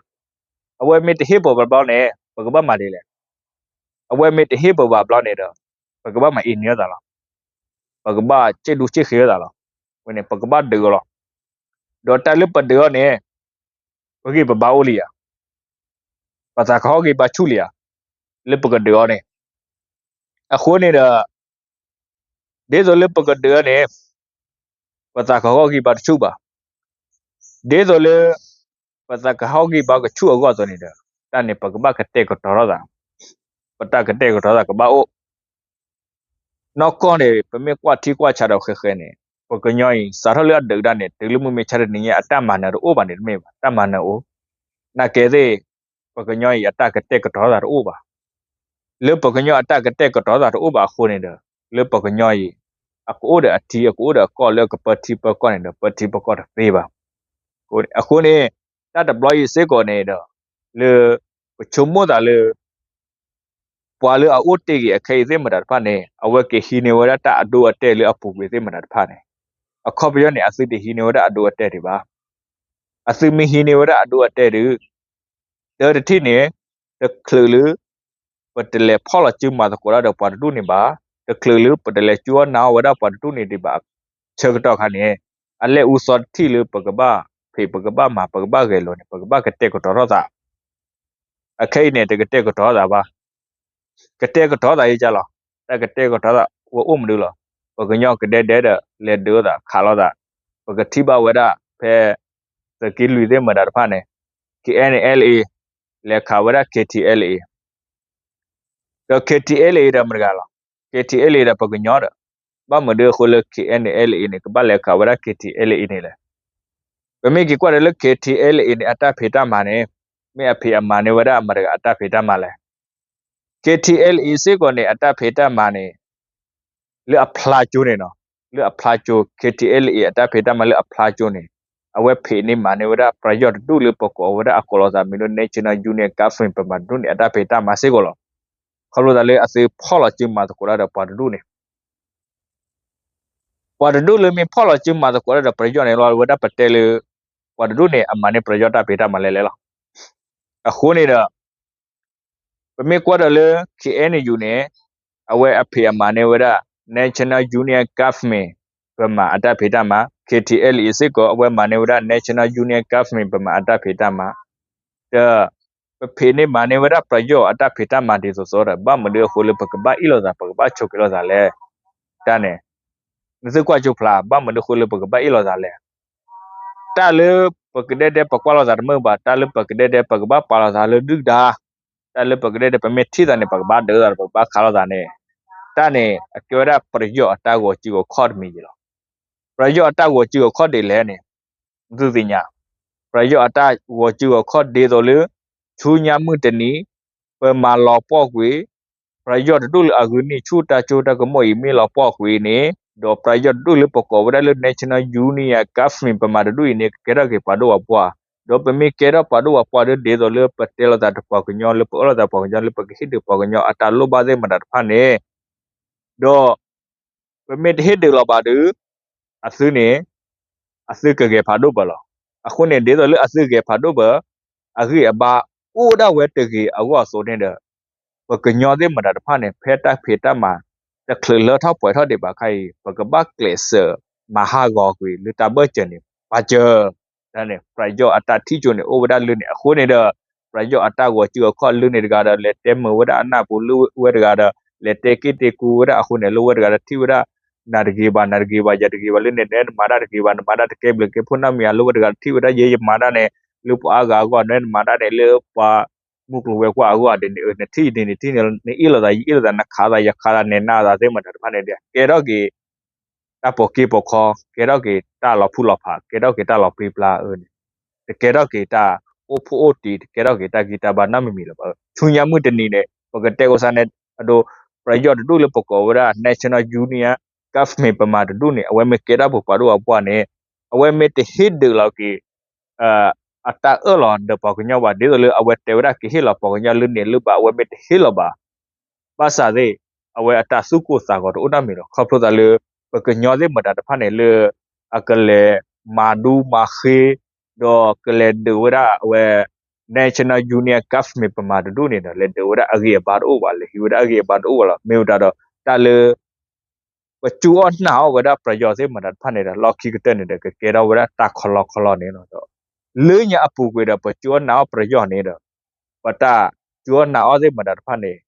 အဝဲမ့ၢ်တဟ့ၣ်ပၢၢ်ဘၣ်ဘျီန့ၣ် ပကဘၣ်မၤဒ်လဲၣ်. အဝဲမ့ၢ်တဟ့ၣ်ပၢၢ်ဘၣ်ဘျီန့ၣ်ဒီး ပကဘၣ်မၤအ့ၣ်န့ၢ်အသးလီၤ. ပကဘၣ်စ့ၣ်ဒူစ့ၣ်ဃ့အသးလီၤ. ဝဲန့ၣ် ပကဘၣ်ဒုးအီၤလီၤ. ဒီးတၢ်လၢပဒုးအီၤန့ၣ် ပဂံၢ်ပဘါအိၣ်လံဧါ, ပသးကဟီၣ်ဂံၢ်ဘါဆူၣ်လံဧါ, လၢပကဒုးအီၤန့ၣ်. အဃိန့ၣ်ဒီး ဒ်သိးလၢပကဒုးအီၤန့ၣ် ပသးကဟီၣ်ဂံၢ်ဘါတဆူၣ်ဘၣ်. ဒ်သိးလၢ ပသးကဟီၣ်ဂံၢ်ဘါကဆူၣ်အဂီၢ်အသိးန့ၣ်ဒီး တၢ်န့ၣ်ပကဘၣ်ကတဲာ်ကတီၤထီၣ်သး, ပတၢ်ကတဲာ်ကတီၤသးကဘၣ်အိၣ် နီၢ်ကီၢ်န့ၣ် ပမ့ၢ်ကွၢ်ထံကွၢ်ဆးဒီးဃဲဃဲန့ၣ် ပှၤကညီအံၤ စးထီၣ်လၢအဒုးတၢ်န့ၣ် တုၤလၢမုၢ်မဆါတနံၤညါ အတၢ်မၤနၢၤတအိၣ်ဘၣ်န့ၣ်တမ့ၢ်ဘၣ်, တၢ်မၤနၢၤအိၣ်. နာ်ကဲသ့ၣ် ပှၤကညီအံၤ အတၢ်ကတဲာ်ကတီၤသးတအိၣ်ဘၣ်. လၢပှၤကညီအတၢ်ကတဲာ်ကတီၤသးတအိၣ်ဘၣ်အဃိန့ၣ်ဒီး လၢပှၤကညီအံၤ အကအိၣ်ဒီးအထံ အကအိၣ်ဒီးအကီၢ် လၢအကပၢထံပၢကီၢ်န့ၣ်ဒီး ပၢထံပၢကီၢ်တသ့ဘၣ်. အဃိန့ၣ် တၢ်တဘျီအံၤစ့ၢ်ကီးန့ၣ်ဒီး လၢ ပဆိကမိၣ်သးလၢ ပှၤလၢအအိၣ်တ့ၢ်ဂ့ၤအခဲအံၤသ့ၣ်မတၤတဖၣ်န့ၣ် အဝဲကဟံးန့ၢ်ဝဲဒၣ်တၢ်အဒိအတဲာ်လၢအပူၤကွံာ်သ့ၣ်မတၤတဖၣ်န့ၣ်, အခီပညီန့ၣ် အသုတဟံးန့ၢ်ဝဲဒၣ်အဒိအတဲာ်ဒံးဘၣ်. အသုမ့ၢ်ဟံးန့ၢ်ဝဲဒၣ်အဒိအတဲာ်ဒီး တၢတထံၣ်န့ၣ် တချုးလၢ ပတလဲၤဖီၣ်လီၤစုမၤသကိးတၢ်ဒီးပှၤတဒူၣ်န့ၣ်ဘၣ်, တချုးလၢပတလဲၤစူအီၣ်နာ်အီၣ်ဝဲဒၣ်ပှၤတဒူၣ်န့ၣ်ဒံးဘၣ်. ဆၢကတီၢ်ခါန့ၣ် အလဲၤအူသီတထံၣ်လၢပကဘၣ်ဖံး ပကဘၣ်မၤ ပကဘၣ်ဂဲၤလိာ်န့ၣ် ပကဘၣ်ကတဲာ်ကတီၤထီၣ်သး အခဲအံၤန့ၣ် တကတဲာ်ကတီၤသးဘၣ်. ကတဲာ်ကတီၤသးယကလီၤ. တၢ်ကတဲာ်ကတီၤသးဝဲအိၣ်မနုၤလီၤ. ပှၤကညီကဒဲဒဲဒီး လဲၤဒုးသးခးလိာ်သး. ပကထံၣ်ဘၣ်ဝဲဒၣ်ဖဲ သုးက့လွံၢ်သ့ၣ်မတၤတဖၣ်န့ၣ် KNLA လဲၤခးဝဲဒၣ် KTLA ဒီး KTLA ဒီးမတၤတဂၤလီၤ. KTLA ဒီးပှၤကညီဒီး ဘၣ်မနုၤအဃိလၢ KNLA န့ၣ် ကဘၣ်လဲၤခးဝဲဒၣ် KTLA န့ၣ်လဲၣ်. ပမ့ၢ်က့ၤကွၢ်ဒီးလၢ KTLA န့ၣ် အတၢ်ဖံးတၢ်မၤန့ၣ် မ့ၢ်အဖံးအမၤန့ၢ်ဝဲဒၣ်မတၤတဂၤအတၢ်ဖံးတၢ်မၤလဲၣ်. KTLA စ့ၢ်ကီးန့ၣ် အတၢ်ဖံးတၢ်မၤန့ၣ် လၢအဖျါကၠိန့ၣ်နီၤ, လၢအဖျါကၠိ KTLA အတၢ်ဖံးတၢ်မၤလၢအဖျါကၠိန့ၣ် အဝဲဖံးန့ၢ်မၤန့ၢ်ဝဲဒၣ် ပြယီၢ်တဒူၣ်လၢပကိးဝဲဒၣ် အကိးလီၤသးမံၤလၢ National Union Government ပမၤတဒူၣ်န့ၣ် အတၢ်ဖံးတၢ်မၤစ့ၢ်ကီးလီၤ. ခီဖျိသးလၢအသုဖီၣ်လီၤစုမၤသကိးတၢ်ဒီးပှၤတဒူၣ်န့ၣ် ပှၤတဒူၣ်လၢမ့ၢ်ဖီၣ်လီၤစုမၤသကိးတၢ်ဒီးပြယီၢ်န့ၣ် လီၤဝဲဒၣ်ပတဲလၢ ပှၤတဒူၣ်န့ၣ် အမၤန့ၢ်ပြယီၢ်တၢ်ဖံးတၢ်မၤလဲၣ်လဲၣ်လီၤ. အဃိန့ၣ်ဒီး ပမ့ၢ်ကွၢ်ဒီးလၢ KNU န့ၣ် အဝဲအဖံးအမၤန့ၢ်ဝဲဒၣ် National Union Government ပမၤအတၢ်ဖံးတၢ်မၤ, KTLA စ့ၢ်ကီး အဝဲမၤန့ၢ်ဝဲဒၣ် National Union Government ပမၤအတၢ်ဖံးတၢ်မၤ, ဒီး ပဖံးန့ၢ်မၤန့ၢ်ဝဲဒၣ်ပြယီၢ်အတၢ်ဖံးတၢ်မၤဒ်သိးသိးဒီး ဘၣ်မနုၤအဃိလၢပကဘၣ်အ့ၣ်လိာ်သး ပကဘၣ်ဆိးက့လိာ်သးလဲၣ်. တၢ်န့ၣ် နသုကွၢ်ကၠိဖျါ ဘၣ်မနုၤအဃိလၢပကဘၣ်အ့ၣ်လိာ်သးလဲၣ်. တၢ်လၢပကဒဲဒဲပကွၢ်လိာ်သးတမုာ်ဘၣ်, တၢ်လၢပကဒဲဒဲပကဘၣ်ပာ်လိာ်သးလၢဒုၣ်ဒါ, တၢ်လၢပကဒဲဒဲပမ့ၢ်ထံၣ်သးန့ၣ် ပကဘၣ်ဒုးသး ပကဘၣ်ခးလိာ်သးန့ၣ်, တၢ်န့ၣ် အကဲဝဲဒၣ်ပြယီၢ်အတၢ်ဂီၤစုဂီၤခီၣ်တမံၤယံၤလီၤ. ပြယီၢ်အတၢ်ဂီၤစုဂီၤခီၣ်ဒ်လဲၣ်န့ၣ် သုသ့ၣ်ညါ, ပြယီၢ်အတၢ်ဂီၤစုဂီၤခီၣ်ဒ်သိးလၢ ဆူညါမုၢ်တနံၤ ပမၤလီၤပှီၢ်ကွံာ် ပြယီၢ်တဒူၣ်လၢအဂုာ်န့ၢ်ဆူၣ်တၢ်စိတၢ်ကမီၤအံၤ မ့ၢ်လီၤပှီၢ်ကွံာ်န့ၣ် ဒီးပယီၤတဒူၣ်လၢပကိးဝဲဒၣ်လၢ National Union Government ပမၤတဒူၣ်အံၤန့ၣ် ကကဲထီၣ်က့ၤပှၤဒိၣ်ပှၤပှၢ်, ဒီးပမ့ၢ်ကဲထီၣ်ပှၤဒိၣ်ပှၤပှၢ်ဒီး ဒ်သိးလၢပတဲလိာ်သးတပှၤကညီ လၢပအၢၣ်လီၤသးပှၤကညီ လၢပကဟ့ၣ်ဒုးပှၤကညီအတၢ်လိၣ်ဘၣ်သ့ၣ်မတၤတဖၣ်န့ၣ်, ဒီး ပမ့ၢ်တဟ့ၣ်ဒုးလီၤဘၣ်ဒီး အသုန့ၣ် အသုကဂဲၤဖးဒိၣ်ပၢၢ်လီၤ. အဃိန့ၣ် ဒ်သိးလၢအသုဂဲၤဖးဒိၣ်ပၢၢ် အဂံၢ်အဘါအိၣ်ဒၣ်ဝဲတဂ့ၤအဂီၢ်အသိးန့ၣ်ဒီး ပကညီသ့ၣ်မတၤတဖၣ်န့ၣ် ဖဲတၢ်ဖံးတၢ်မၤ တချုးလၢထီၣ်ပှဲၤထီၣ်ဒံးဘၣ်ခါအံၤ ပကဘၣ်ကျဲးစၢးမၤဟးဂီၤကွံာ်လၢတၢ်ဘၢၣ်စၢၤန့ၣ် ပာ်စၢၤ န့ၣ် ပယီၤအတၢ်ထံၣ်ကၠိန့ၣ် အိၣ်ဝဲဒၣ်လၢန့ၣ်အဃိန့ၣ်ဒီး ပယီၤအတၢ်ဂီၤစုအခီၣ်လၢန့ၣ်တဂၤဒီး လဲၤတဲမုာ်ဝဲဒၣ်အနၢ်ပူၤလၢဝဲတဂၤဒီး လဲၤတဲက့ၢ်တဲကူဝဲဒၣ်အဃိန့ၣ် လၢဝဲတဂၤဒီးထံၣ်ဝဲဒၣ် နၤတဂ့ၤဘၣ် နၤတဂ့ၤဘၣ် ယၤတဂ့ၤဘၣ် လၢန့ၣ် နမၤတၢ်တဂ့ၤဘၣ် နမၤတၢ်တကဲဘျုးကဲဖှိၣ်နီတမံၤ လၢဝဲတဂၤဒီးထံၣ်ဝဲဒၣ် ယဲယမၤတၢ်န့ၣ် လၢပှၤအါဂၤအဂီၢ် နမၤတၢ်န့ၣ် လၢပှၤမုၢ်ကျိၤဝဲၤကွာ်အဂီၢ်ဒ်န့ၣ် နထံၣ်ဒ်န့ၣ်ထံၣ်န့ၣ် နအ့ၣ်လိာ်သး ယအ့ၣ်လိာ်သး နခးသး ယခးသး နနာ်သးသ့ၣ်မတၤတဖၣ်န့ၣ်ဒီး ကဲထီၣ်က့ၤ တၢ်ပိာ်က့ၢ်ပိာ်ခီ ကဲထီၣ်က့ၤတၢ်လီၤဖူလီၤဖး ကဲထီၣ်က့ၤတၢ်လီၤပြံပြါအၢန့ၣ် တကဲထီၣ်က့ၤတၢ်အိၣ်ဖှိၣ်အိၣ်တံၤ တကဲထီၣ်က့ၤတၢ်ဂံၢ်တၢ်ဘါနီတမံၤမံၤလၢၤဘၣ်. ဆူညါမုၢ်တနံၤန့ၣ် ပကတဲကီၢ်စၢ်န့ၣ် အဒိ ပယီၤတဒူၣ်လၢပကိးဝဲဒၣ် National Union Government ပမၤတဒူၣ်န့ၣ် အဝဲမ့ၢ်ကဲထီၣ်ပှၤဒိၣ်ပှၤပှၢ်န့ၣ် အဝဲမ့ၢ်တဟ့ၣ်ဒုးလီၤက့ၤ အတၢ်အၢၣ်လီၤဒီးပှၤကညီဘၣ် ဒ်သိးလၢအဝဲတဲဝဲဒၣ်ကဟ့ၣ်လီၤပှၤကညီလၢန့ၣ်လၢဘၣ် အဝဲမ့ၢ်တဟ့ၣ်လီၤဘၣ် ဘၣ်ဆၣ်သ့ၣ် အဝဲအတၢ်သူၣ်ကိၢ်သးဂီၤတအိၣ်နီတမံၤလီၤ. ခီဖျိသးလၢ ပကညီသ့ၣ်မတၤတဖၣ်န့ၣ်လၢ အကလဲၤမၤဒူမၤဃ့ ဒီးကလဲၤဒုးဝဲဒၣ်အဝဲ National Union Government ပမၤတဒူၣ်န့ၣ်ဒီး လဲၤဒုးဝဲဒၣ်အဂံၢ်အဘါတအိၣ်ဘၣ် လဲၤဟံးဝဲဒၣ်အဂံၢ်အဘါတအိၣ်ဘၣ်လီၤ. မ့ၢ်ဝဲဒၣ်ဒီး တၢ်လၢ ပကၠူအီၣ်နာ်အီၣ်ဝဲဒၣ်ပယီၤသ့ၣ်မတၤတဖၣ်န့ၣ်ဒီး လီၢ်ခံကတၢၢ်န့ၣ်ဒီး ကကဲထီၣ်ဝဲဒၣ်တၢ်ခီလီခီလီန့ၣ်လီၤ. ဒီး လၢညါအပူၤကွံာ်ဒီး ပကၠူအီၣ်နာ်အီၣ်ပယီၤန့ၣ်ဒီး ပတၢ်ကၠူအီၣ်နာ်အီၣ်သ့ၣ်မတၤတဖၣ်န့ၣ်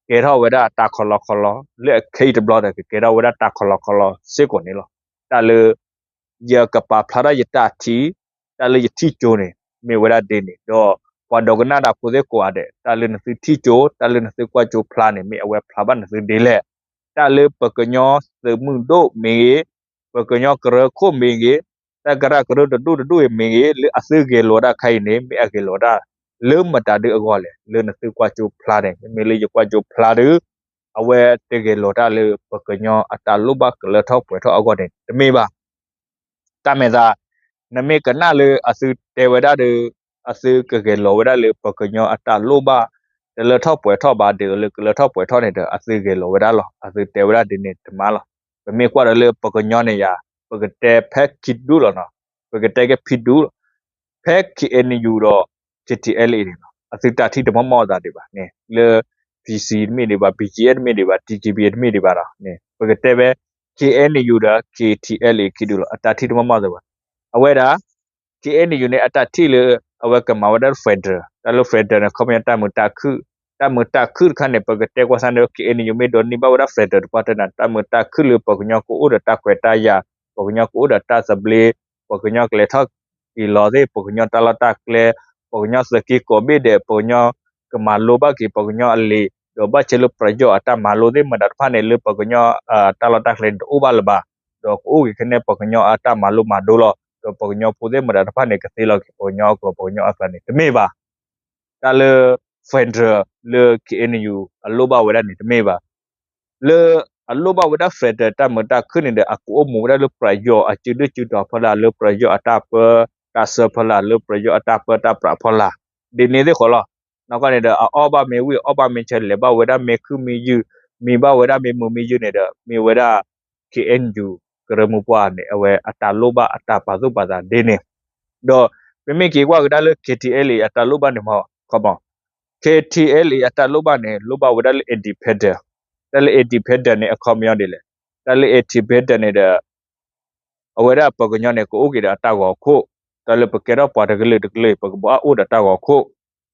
ကဲထီၣ်ဝဲဒၣ်တၢ်ခီလီခီလီ လၢအခဲအံၤတဘျီဒီး ကကဲထီၣ်ဝဲဒၣ်တၢ်ခီလီခီလီစ့ၢ်ကီးန့ၣ်လီၤ. တၢ်လၢ ယကပာ်ဖျါထီၣ်ယတၢ်ထံၣ် တၢ်လၢယထံၣ်ကၠိန့ၣ် မ့ၢ်ဝဲဒၣ်ဒ်န့ၣ် ဒီးပှၤဒိကနၣ်တၢ်ဖိသ့ၣ်ကိးဂၤဒဲး တၢ်လၢနသုထံၣ်ကၠိ တၢ်လၢနသုကွၢ်ကၠိဖျါန့ၣ် မ့ၢ်အဝဲဖျါဘၣ်နသုဒ်လဲၣ်. တၢ်လၢပကညီသုးမုၢ်ဒိၣ်မ့ၢ်ဂ့ၤ, ပကညီကရၢခိၣ်မ့ၢ်ဂ့ၤ, တၢ်ကရၢကရိတဒူၣ်တဒူၣ်အံၤမ့ၢ်ဂ့ၤ လၢအသုဂဲၤလိာ်တၢ်ခါအံၤန့ၣ် မ့ၢ်အဂဲၤလိာ်တၢ် လၢမတၤဒုအဂီၢ်လဲၣ်. လၢနသုကွၢ်ကၠိဖျါန့ၣ် မ့မ့ၢ်လၢယကွၢ်ကၠိဖျါဒီး အဝဲတဂဲၤလိာ်တၢ်လၢပကညီအတၢ်လိၣ်ဘၣ်ကလၢထီၣ်ပှဲၤထီၣ်အဂီၢ်န့ၣ် တမ့ၢ်ဘၣ်. တၢ်မဲာ်သး နမ့ၢ်ကနၣ်လၢအသုတဲဝဲဒၣ်ဒီး အသုကဂဲၤလိာ်ဝဲဒၣ်လၢပကညီအတၢ်လိၣ်ဘၣ် တလၢထီၣ်ပှဲၤထီၣ်ဘၣ် ဒ်သိးလၢကလၢထီၣ်ပှဲၤထီၣ်န့ၣ်ဒီး အသုဂဲၤလိာ်ဝဲဒၣ်လီၤ. အသုတဲဝဲဒၣ်ဒ်န့ၣ်တမၤလီၤ. ပမ့ၢ်ကွၢ်ဒီးလၢပကညီန့ၣ်ယၤ ပကတဲဖဲခံဒူၣ်လီၤနီၤ. ပကတဲက့ၤဖံဒူၣ်လီၤ. ဖဲ KNU ဒီး KTLA န့ၣ်လီၤ. အသုတၢ်ထံၣ်တမီၢ်မီၢ်အသးဒံးဘၣ်န့ၣ် လၢ PC တမ့ၢ်ဒံးဘၣ်, BGF တမ့ၢ်ဒံးဘၣ်, DKBA တမ့ၢ်ဒံးဘၣ်ဒီးန့ၣ် ပကတဲဖဲ KNU ဒီး KTLA ခံဒူၣ်လီၤ. အတၢ်ထံၣ်တမီၢ်မီၢ်သးဘၣ်. အဝဲဒၣ် KNU န့ၣ် အတၢ်ထံၣ်လၢ အဝဲကမၤဝဲဒၣ် federal, တၢ်လၢ federal န့ၣ် ခီပညီတၢ်မုာ်တၢ်ခုၣ်, တၢ်မုာ်တၢ်ခုၣ်တခါန့ၣ် ပကတဲကွၢ်စၢ်န့ၣ် KNU မ့ၢ်ဒိးန့ၢ်ဘၣ်ဝဲဒၣ် federal တပှၢ်တၢၢ်န့ၣ် တၢ်မုာ်တၢ်ခုၣ်လၢပကညီကအိၣ်ဒီးတၢ်ခွဲးတၢ်ယာ်, ပကညီကအိၣ်ဒီးတၢ်သဘျ့, ပကညီကလဲၤထီၣ်အံၤလီၤသ့ၣ်, ပကညီတၢ်လီၢ်တၢ်ကျဲ, ပကညီသုးက့ကိးဘ့ၣ်ဒဲး, ပကညီကမၤလိဘၣ်က့ၤ ပကညီအလံာ်, ဒီးဘၣ်ဆၢလၢပယီၤအတၢ်မၤလိသ့ၣ်မတၤတဖၣ်န့ၣ် လၢပကညီတၢ်လီၢ်တၢ်ကျဲန့ၣ်တအိၣ်ဘၣ်လၢၤဘၣ်. ဒီးကအိၣ်က့ၤခဲန့ၣ် ပကညီအတၢ်မၤလိမၤဒိးလီၤ. ဒီးပကညီဖိသ့ၣ်မတၤတဖၣ်န့ၣ် ကသ့လီၤက့ၤ ပကညီအကျိာ် ပကညီအကျါန့ၣ် တမ့ၢ်ဘၣ်. တၢ်လၢ federal လၢ KNU အလိၣ်ဘၣ်ဝဲဒၣ်န့ၣ် တမ့ၢ်ဘၣ်. လၢအလိၣ်ဘၣ်ဝဲဒၣ် federal တၢ်မုာ်တၢ်ခုၣ်န့ၣ်ဒီး အကအိၣ်မူဝဲဒၣ်လၢပယီၤအစုဒုၣ်စုတီၤဖီလာ်, လၢပယီၤအတၢ်ပၢတၢ်ဆှၢဖီလာ်, လၢပယီၤအတၢ်ပၢတၢ်ပြးဖီလာ်, ဒ်န့ၣ်သ့ၣ်ဃီလီၤ. နီၢ်ကီၢ်န့ၣ်ဒီး အအီၣ်ဘၣ်မ့ၢ်ဝံၣ် အီၣ်ဘၣ်မ့ၢ်ဆၢ လဲၤဘၣ်ဝဲဒၣ်မ့ၢ်ခုၣ်မ့ၢ်ယုၢ်, မံဘၣ်ဝဲဒၣ်မ့ၢ်မုာ်မ့ၢ်ယုၢ်န့ၣ်ဒီး မ့ၢ်ဝဲဒၣ် KNU ကရၢမိၢ်ပှၢ်န့ၣ် အဝဲအတၢ်လိၣ်ဘၣ်အတၢ်ပာ်သူၣ်ပာ်သးဒ်န့ၣ်. ဒီးပမ့ၢ်က့ၤကွၢ်ကဒါလၢ KTLA အတၢ်လိၣ်ဘၣ်န့ၣ်မ့ၢ် ခီမီ KTLA အတၢ်လိၣ်ဘၣ်န့ၣ် လိၣ်ဘၣ်ဝဲဒၣ်လၢ independent. တၢ်လၢ independent န့ၣ် အခီပညီဒ်လဲၣ်. တၢ်လၢ independent န့ၣ်ဒီး အဝဲဒၣ်ပှၤကညီန့ၣ် ကအိၣ်က့ၤဒီးအတၢ်ဂီၤခိၣ်, တၢ်လၢပကဲထီၣ်ပှၤတကလုာ်တကလုာ် ပကဘၣ်အိၣ်ဒီးတၢ်ဂီၤခိၣ်,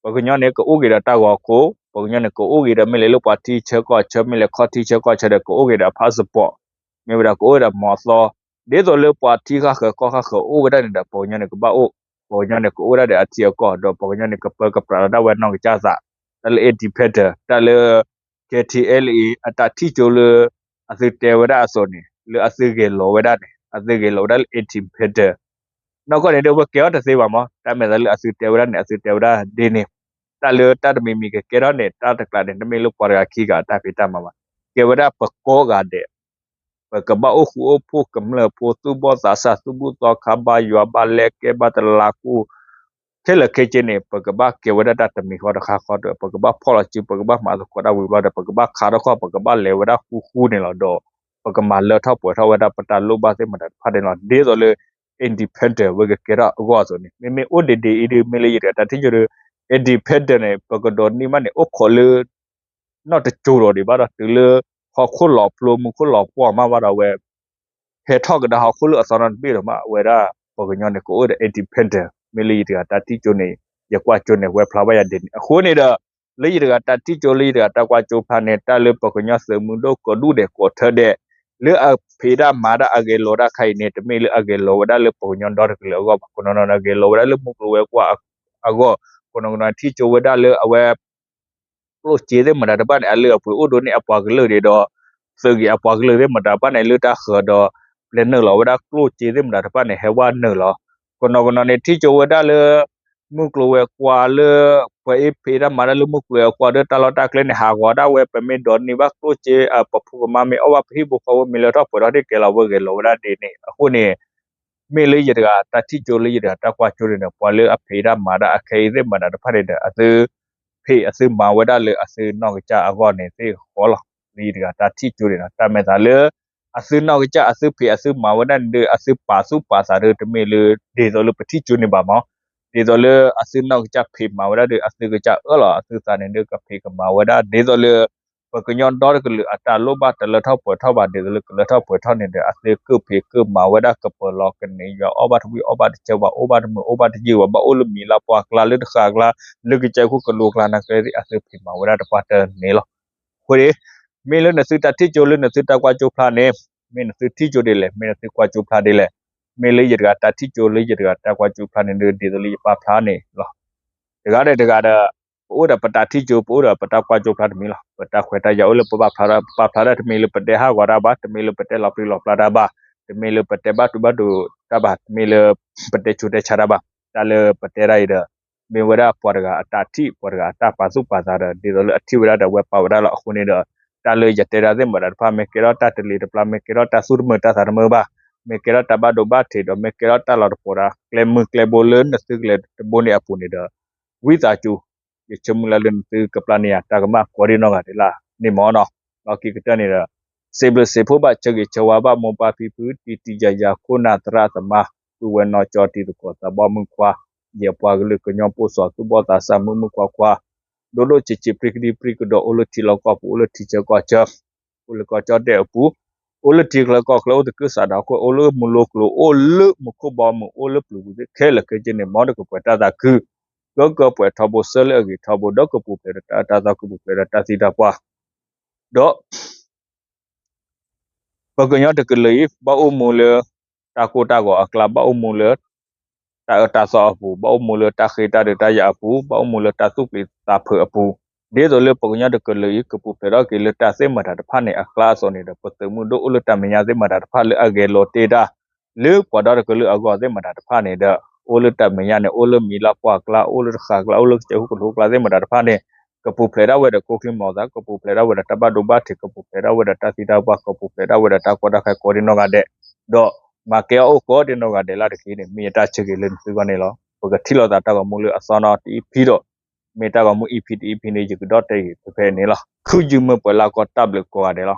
ပှၤကညီန့ၣ် ကအိၣ်က့ၤဒီးတၢ်ဂီၤခိၣ်, ပှၤကညီန့ၣ် ကအိၣ်က့ၤဒီးမ့ၢ်လဲၤလၢပှၤထံဆၢကီၢ်ဆၢ မ့ၢ်လဲၤခီထံဆၢကီၢ်ဆၢဒီး ကအိၣ်က့ၤဒီးအ passport, မ့ၢ်ဝဲဒၣ်ကအိၣ်ဒီးမီၤသီ, ဒ်သိးလၢပှၤထံဃၣ်ဃၢၤကီၢ်ဃၣ်ဃၢၤအိၣ်ဝဲဒၣ်န့ၣ်ဒီး ပှၤကညီန့ၣ် ကဘၣ်အိၣ်, ပှၤကညီန့ၣ် ကအိၣ်ဒၣ်ဒီးအထံအကီၢ် ဒီးပှၤကညီန့ၣ် ကပၢကပြးလီၤဒၣ်ဝဲနီၢ်ကစၢ်သး, တၢ်လၢ independent တၢ်လၢ KTLA အတၢ်ထံၣ်ကၠိလၢ အသုတဲဝဲဒၣ်အသိးန့ၣ် လၢအသုဂဲၤလိာ်ဝဲဒၣ်န့ၣ် အသုဂဲၤလိာ်ဝဲဒၣ်လၢ independent နီၢ်ကီၢ်န့ၣ်ဒီး ပကဲအီၤတသ့ဘၣ်မး, တၢ်မဲာ်သးလၢအသုတဲဝဲဒၣ်န့ၣ် အသုတဲဝဲဒၣ်ဒ်န့ၣ်, တၢ်လၢတၢ်တမံၤမံၤကကဲထီၣ်န့ၣ် တၢ်တကျးန့ၣ် တမ့ၢ်လၢပှၤတဂၤခံဂၤအတၢ်ဖံးတၢ်မၤဘၣ်, ကဲဝဲဒၣ်ပကိးဂၤဒဲး ပကဘၣ်အိၣ်ဃူအိၣ်ဖိး ကမျၢၢ်ဖိ သူၣ်ဘီၣ်သးစၢ် သူၣ်ဘူၣ်သီခါ ဘါယွၤ ဘၣ်လဲကဲ ဘၣ်တလးကိၢ် ခဲလၢာ်ခဲဆ့န့ၣ် ပကဘၣ်ကဲဝဲဒၣ်တၢ်တမံၤဃီတခါဃီဒီး ပကဘၣ်ဖီၣ်လီၤစု ပကဘၣ်မၤသကိးတၢ်ဝံၤဘျီဒီး ပကဘၣ်ခးထီၣ်ခီၣ် ပကဘၣ်လဲၤဝဲဒၣ်ဃူဃူန့ၣ်လီၤ. ဒီးပကမၤလၢထီၣ်ပှဲၤထီၣ်ဝဲဒၣ်ပတၢ်လိၣ်ဘၣ်သ့ၣ်မတၤတဖၣ်န့ၣ်လီၤ. ဒ်သိးလၢ independent ဝဲကကဲထီၣ်အဂီၢ်အသိးန့ၣ် မ့မ့ၢ်အိၣ်ဒံးဒံးအံၤဒုး မ့ၢ်လၢယတဂၤတၢ်ထံၣ်ကၠိဒီး independent န့ၣ် ပကဒိးန့ၢ်ဘၣ်န့ၣ် အိၣ်ခိးလၢ နီၢ်တကၠိၤဒီးဒံးဘၣ်ဒီး တုၤလၢ ဟီၣ်ခိၣ်လီၤဖျိ မူခိၣ်လီၤပှီၢ်မးဘၣ်ဒီး အဝဲ ဟဲထီၣ်ကဒါဟီၣ်ခိၣ်လၢအသီနီတဘ့ၣ်ဒီးမး အဝဲဒၣ် ပှၤကညီန့ၣ် ကအိၣ်ဒီး independent မ့ၢ်လၢယတဂၤတၢ်ထံၣ်ကၠိန့ၣ် ယကွၢ်ကၠိန့ၣ် ဝဲဖျါဘၣ်ယၤဒ်န့ၣ် အဃိန့ၣ်ဒီး လၢယတဂၤတၢ်ထံၣ်ကၠိ လၢယတဂၤတၢ်ကွၢ်ကၠိဖျါန့ၣ် တၢ်လၢပှၤကညီသုးမုၢ်ဒိၣ်ကိးဒူၣ်ဒဲးကိးထၢဒဲး လၢအဖံးတၢ်မၤတၢ်အဂဲၤလိာ်တၢ်ခါအံၤန့ၣ် တမ့ၢ်လၢအဂဲၤလိာ်ဝဲဒၣ်လၢပှၤကညီဒီတကလုာ်အဂီၢ်ဘၣ်. ကနီၤကနီၤန့ၣ် အဂဲၤလိာ်ဝဲဒၣ်လၢမုၢ်ကျိၤဝဲၤကွာ်အဂီၢ်, ကနီၤကနီၤထံၣ်ကၠိဝဲဒၣ်လၢအဝဲ ကျိၣ်စ့သ့ၣ်မတၤတဖၣ်န့ၣ် အလုၢ်အပှ့ၤအိၣ်ဒိၣ်န့ၢ်အပှၤကလုာ်ဒံးဒီး သုးဂ့ၤအပှၤကလုာ်သ့ၣ်မတၤတဖၣ်န့ၣ် လၢတၢ်ဃၢၤဒီး ပျဲနုာ်လီၤဝဲဒၣ်ကျိၣ်စ့သ့ၣ်မတၤတဖၣ်န့ၣ် ဟဲဝဲနုာ်လီၤ. ကနီၤကနီၤန့ၣ် ထံၣ်ကၠိဝဲဒၣ်လၢ မုၢ်ကျိၤဝဲၤကွာ်လၢ ပှၤအ့ၣ်ဖံးတၢ်မၤတၢ်လၢမုၢ်ကျိၤဝဲၤကွာ်ဒီး တၢ်လီၢ်တၢ်ကျဲန့ၣ် ဟးဂီၤဒၣ်ဝဲ ပမ့ၢ်ဒိးန့ၢ်ဘၣ်ကျိၣ်စ့ ပဖိကမါမ့ၢ်အီၣ်ဘၣ် ပဟံၣ်ဖိဃီဖိမ့ၢ်လၢထီၣ်ပှဲၤထီၣ် တကဲလီၤဝဲဂဲၤလိာ်ဝဲဒၣ်ဒ်န့ၣ် အဃိန့ၣ် မ့ၢ်လၢယတဂၤတၢ်ထံၣ်ကၠိ လၢယတဂၤတၢ်ကွၢ်ကၠိန့ၣ်ဒီး ပှၤလၢအဖံးတၢ်မၤတၢ်အခဲအံၤသ့ၣ်မတၤတဖၣ်န့ၣ်ဒီး အသု ဖံးအသုမၤဝဲဒၣ်လၢအသုနီၢ်ကစၢ်အဂီၢ်န့ၣ်သ့ၣ်ဃီလီၤ. လၢယတဂၤတၢ်ထံၣ်ကၠိန့ၣ်ဒီး တၢ်မဲာ်သးလၢ အသုနီၢ်ကစၢ်အသုဖံးအသုမၤဝဲဒၣ်န့ၣ်ဒီး အသုပာ်သူၣ်ပာ်သးဒီး တမ့ၢ်လၢ ဒ်သိးလၢပထံၣ်ကၠိန့ၣ်ဘၣ်မး, ဒ်သိးလၢအသုနီၢ်ကစၢ်ဖံးမၤဝဲဒၣ်ဒီး အသုကစၢ်အၢၣ်လီၤ အသုသးန့ၣ်ဒီး ကဖံးကမၤဝဲဒၣ် ဒ်သိးလၢ ပှၤကညီဒီတကလုာ်အတၢ်လိၣ်ဘၣ်တလၢထီၣ်ပှဲၤထီၣ်ဘၣ် ဒ်သိးလၢကလၢထီၣ်ပှဲၤထီၣ်န့ၣ်ဒီး အသုကဖံးကမၤဝဲဒၣ် ကပၢၤလီၤကန့ၢ်ယွၤ အီၣ်ဘၣ်တဝံၣ်အီၣ်ဘၣ်တစဲးဘၣ် အိၣ်ဘၣ်တမုာ်အိၣ်ဘၣ်တယုၢ်ဘၣ် ဘၣ်အိၣ်လၢမံၤလၢပှၢ်ကျါ လၢတဃာ်ကျါ လၢကစၢၢ်ခိၣ်ကလိကျါ နာ်က့သ့ၣ် အသုဖံးမၤဝဲဒၣ်တပှၢ်တၢၢ်န့ၣ်လီၤ. အဃိန့ၣ် မ့ၢ်လၢနသုတၢ်ထံၣ်ကၠိ လၢနသုတၢ်ကွၢ်ကၠိဖျါန့ၣ် မ့ၢ်နသုထံၣ်ကၠိဒ်လဲၣ် မ့ၢ်နသုကွၢ်ကၠိဖျါဒ်လဲၣ်. မ့ၢ်လၢယတဂၤတၢ်ထံၣ်ကၠိ လၢယတဂၤတၢ်ကွၢ်ကၠိဖျါန့ၣ်ဒီး ဒ်သိးလၢယပာ်ဖျါန့ၣ်လီၤ. တဂၤဒီးတဂၤဒီး ပအိၣ်ဒီးပတၢ်ထံၣ်ကၠိ ပအိၣ်ဒီးပတၢ်ကွၢ်ကၠိဖျါတမံၤလီၤ. ပတၢ်ခွဲးတၢ်ယာ်အိၣ်လၢပဘၣ်ဖျါဒီး ပပာ်ဖျါဒၣ် တမ့ၢ်လၢပတဲဟးဂီၤတၢ်ဘၣ်, တမ့ၢ်လၢပတဲလီၤပြံလီၤပြါတၢ်ဘၣ်, တမ့ၢ်လၢပတဲဘၣ်တူၢ်ဘၣ်ဒိးတၢ်ဘၣ်, တမ့ၢ်လၢပတဲဆူးတဲဆါတၢ်ဘၣ်. တၢ်လၢပတဲဒၣ်အံၤဒီး မ့ၢ်ဝဲဒၣ်ပှၤတဂၤအတၢ်ထံၣ် ပှၤတဂၤအတၢ်ပာ်သူၣ်ပာ်သးဒီး ဒ်သိးလၢအထံၣ်ဝဲဒၣ်ဒီးအဝဲပာ်ဝဲဒၣ်လီၤ. အဃိန့ၣ်ဒီး တၢ်လၢယတဲဒၣ်သ့ၣ်မတၤတဖၣ် မ့ၢ်ကဲထီၣ်တၢ်တလံၤတပျၢ် မ့ၢ်ကဲထီၣ်တၢ်သူၣ်တမုာ်တၢ်သးတမုာ်ဘၣ်, မ့ၢ်ကဲထီၣ်တၢ်ဘၣ်ဒိဘၣ်ထံးဒီး မ့ၢ်ကဲထီၣ်တၢ်လီၤတပှီၤဒီး ကျဲမုၢ်ကျဲဘိလၢနသုကလဲၤတဘိန့ၣ်အပူၤန့ၣ်ဒီး ဝံသးစူၤ ယဆၢမုၢ်လၢ်လၢနသုကပျၢ်န့ၢ်ယၤတၢ်ကမၣ်ကိးဒံနီၢ်ဂၤဒဲးလၢ်န့ၣ်မ့ၢ်နီၤ. လီၢ်ခံကတၢၢ်န့ၣ်ဒီး စံးဘျုးစံးဖှိၣ်ဘၣ် ဆၢဂ့ၤဆၢဝါဘၣ် မိၢ်ပၢ်ဖံဖု တံၤတံၤယၤယၤ ခိၣ်နၢ်သရၣ်သမါ ပုၢ်ဝဲၢ်နီၢ်ကၠီ တံၤသကိးသးဘီမုၣ်ခွါ ယပှၤကလုာ်ကညီဖိစီၤ သူၣ်ဘီၣ်သးစၢ် မုၣ်မုၣ်ခွါခွါ ဒိၣ်ဒိၣ်ဆံးဆံး ပြံကဒံပြံကဒီး အိၣ်လၢထံလီၢ်ကီၢ်ပူၤ အိၣ်လၢထံဆၢကီၢ်ဆၢ အိၣ်လၢကီၢ်ကၠီၣ်တဲၣ်အပူၤ အိၣ်လၢထံချၢကီၢ်ချၢ အိၣ်သကုၤဆးဒးခိၣ် အိၣ်လၢမုၢ်လိၤကျိၤ အိၣ်လၢမူခိၣ်ဘီမုၢ် အိၣ်လၢပျုၤပူၤသ့ၣ် ခဲလၢာ်ခဲဆ့န့ၣ် မ်နကပှဲၤတၢ်သးခု ကကပှဲၤထီဘိ ဆၢလၢအဂ့ၤထီဘိ ဒီးကပူၤဖျဲးဒီးတၢ်အၢတၢ်သီ ကပူၤဖျဲးဒီးတၢ်သံတၢ်ပှၢ် ဒီး ပှၤကညီတကလုာ်အံၤ ဘၣ်အိၣ်မူလၢ တၢ်ကိၢ်တၢ်ဂီၤအကျါ ဘၣ်အိၣ်မူလၢ တၢ်အၢတၢ်သီအပူၤ, ဘၣ်အိၣ်မူလၢတၢ်ဃ့တၢ်ဒုးတၢ်ယၤအပူၤ, ဘၣ်အိၣ်မူလၢတၢ်သူၣ်ပျံၤသးဖုးအပူၤ, ဒ်သိးလၢပှၤကညီတကလုာ်အံၤ ကပူၤဖျဲးထီၣ်က့ၤလၢတၢ်သ့ၣ်မတၤတဖၣ်န့ၣ်အကျါအသိးန့ၣ်ဒီး ပသုးမုၢ်ဒိၣ်အိၣ်လၢတၢ်မဲာ်ညါသ့ၣ်မတၤတဖၣ်လၢအဂဲၤလိာ်တ့ၢ်တၢ် လၢပှၤဒီတကလုာ်အဂီၢ်သ့ၣ်မတၤတဖၣ်န့ၣ်ဒီး အိၣ်လၢတၢ်မဲာ်ညါန့ၣ် အိၣ်လၢမံၤလၢပှၢ်ကျါ အိၣ်လၢတဃာ်ကျါ အိၣ်လၢကစၢၢ်ခိၣ်ကလိကျါသ့ၣ်မတၤတဖၣ်န့ၣ် ကပူၤဖျဲးဒၣ်ဝဲဒီးကိၢ်ချံမျိာ်သၣ်, ကပူၤဖျဲးဒၣ်ဝဲဒီးတၢ်ဘၣ်ဒိဘၣ်ထံး, ကပူၤဖျဲးဒၣ်ဝဲဒီးတၢ်သံတၢ်ပှၢ်, ကပူၤဖျဲးဒၣ်ဝဲဒီးတၢ်ကီတၢ်ခဲကိးဒံနီၢ်ဂၤဒဲး, ဒီးမၤကဲအီၣ်အိၣ်ကိးဒံနီၢ်ဂၤဒဲးလၢ်တက့ၢ်န့ၣ် မ့ၢ်ယတၢ်ဆၢဂ့ၤလၢနသုဂီၢ်န့ၣ်လီၤ. ပကထံၣ်လိာ်သးတၢ်ဂီၤမူလၢအသီနီတ EP ဒီး မ့ၢ်တၢ်ဂီၤမူ EP တ EP န့ၣ် ယကဒီၣ်တဲဂ့ၤဖဲဖဲန့ၣ်လီၤ. ခုယုၢ်မုၢ်ပှဲၤလၢ်ကီတၢ်ဘျုးကိးဂၤဒဲးလီၤ.